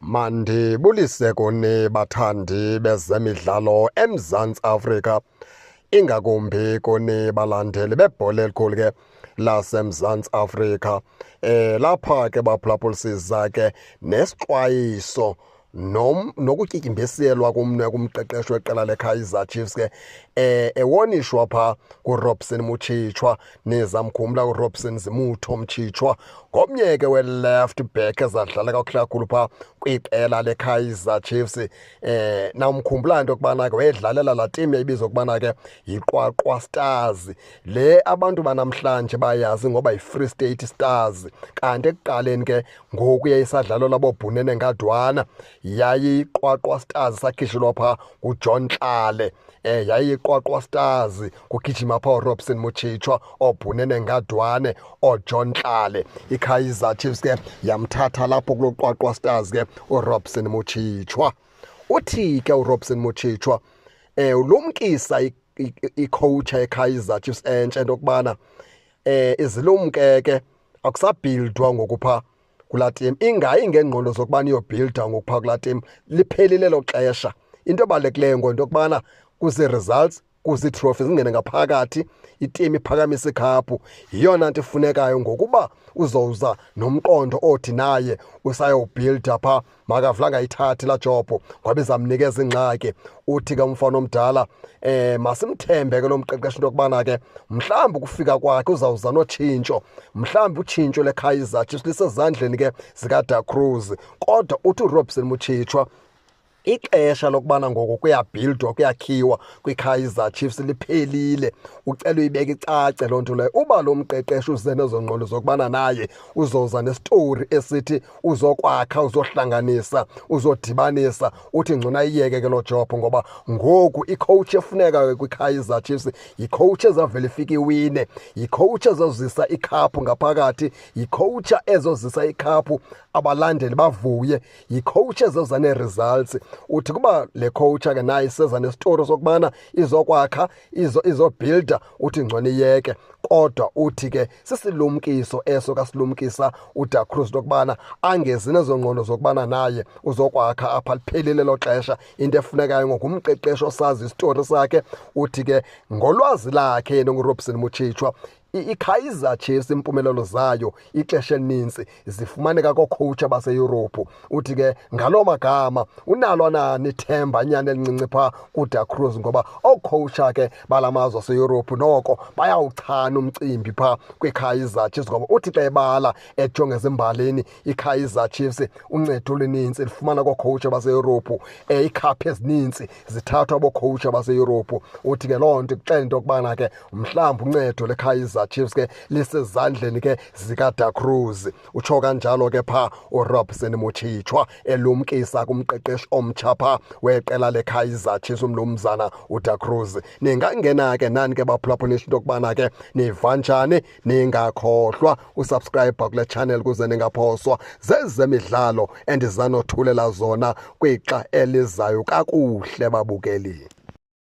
Mandibulise kuni bathandi bezemidlalo eMzantsi Afrika, ingakumbi kuni balandeli bebhola elikhulu ke laseMzantsi Afrika. Lapha ke baphulaphulisiza ke nesixwayiso nokutyityimbeselwa kumnwe kumqeqeshi weqela leKaizer Chiefs ke ewonishwa pha kuRobson Mutshitshwa. Nizamkhumbula uRobson Zimutho Mtshitshwa, ngomnye ke we-left back ezadlala kakuhle kakhulu pha kwiqela leKaizer Chiefs. Nawumkhumbula into yokubana ke wayedlalela laa team yayibizwa ukubana ke yiQwaqwa Stars, le abantu banamhlanje bayazi ngoba yiFree State Stars. Kanti ekuqaleni ke ngoku yayisadlalelwa boBhunene Ngadwana, yayiQwaqwa Stars, sakhishelwa pha nguJohn Tlale. Yayiqwaqwa Stars, kugijima pha uRobson Mutshitshwa, oBhunene Ngadwane, oJohn Tlale. IKaizer Chiefs ke yamthatha lapho kuloQwaqwa Stars ke uRobson Mutshitshwa. Uthi ke uRobson Mutshitshwa ulumkisa icoach yeKaizer Chiefs entsha into yokubana izilumke ke, akusabhildwa ngokupha kulaa team, ingayi ngeengqondo zokubana iyobhilda ngokupha kulaa team, liphelile elo xesha. Into ebalulekileyo ngento yokubana kuzi-results, kuzi-trophy, zingene ngaphakathi, iteam iphakamise ikhaphu, yiyona nto ifunekayo. Ngokuba uzowuza nomqondo othi naye usayobhilda pha, makavula angayithathi laa job ngoba izamnikeza ingxaki. Uthi ke umfana omdala masimthembe ke lo mqeqeshi into yokubana ke mhlawumbi ukufika kwakhe uzawuza notshintsho, mhlawumbi utshintsho leKaizer Chiefs lisezandleni ke zikaDa Cruz. Kodwa uthi uRobson Mutshitshwa ixesha lokubana ngoku kuyabhildwa, kuyakhiwa kwiKaizer Chiefs liphelile. Ucela uyibeka icace loo nto leyo, uba lo mqeqeshi uze nezo ngqondo zokubana naye uzoza nesitori esithi uzokwakha, uzohlanganisa, uzodibanisa, uthi ngcono ayiyeke ke loo job, ngoba ngoku icoach efuneka kwiKaizer Chiefs yicoach ezavele ifike iwine, yicoach ezozisa ikhaphu ngaphakathi, yicoach ezozisa ikhaphu abalandeli bavuye, yicoach ezoza nee-results. Uthi kuba le coach ke naye iseza nesitori sokubana izokwakha, izobhilda, uthi ngcono iyeke. Kodwa uthi ke sisilumkiso eso kasilumkisa uDa Cruz into yokubana angezi nezo ngqondo zokubana naye uzokwakha apha, liphelile elo xesha. Into efunekayo ngumqeqeshi osazi isitori sakhe. Uthi ke ngolwazi lakhe yena nguRobson Mutshitshwa, iKaizer Chiefs impumelelo zayo ixesha elininzi zifumaneka koocoach abaseYurophu. Uthi ke ngaloo magama unalo nani ithemba nyana elincinci phaa kuDa Cruz, ngoba oocoach ke balamazwe aseYurophu noko bayawuchana umcimbi phaa kwiKaizer Chiefs, ngoba uthi xa ebala ejonge ezimbalini iKaizer Chiefs uncedo oluninzi lifumana koocoach abaseYurophu, iikhaphu ezininzi zithathwa boocoach abaseYurophu. Uthi ke loo nto ikuxela into yokubana ke mhlawumbi uncedo leKaizer Chiefs ke lisezandleni ke zikaDa Cruz. Utsho kanjalo ke phaa uRobson Mutshitshwa elumkisa kumqeqeshi omtsha phaa weqela leKaizer Chiefs umnumzana uDa Cruz. Ningangena ke nani ke baphulaphula into yokubana ke niva njani, ningakhohlwa usubscribe kule channel kuze ningaphoswa zezemidlalo endizanothulela zona kwixa elizayo. Kakuhle babukeli.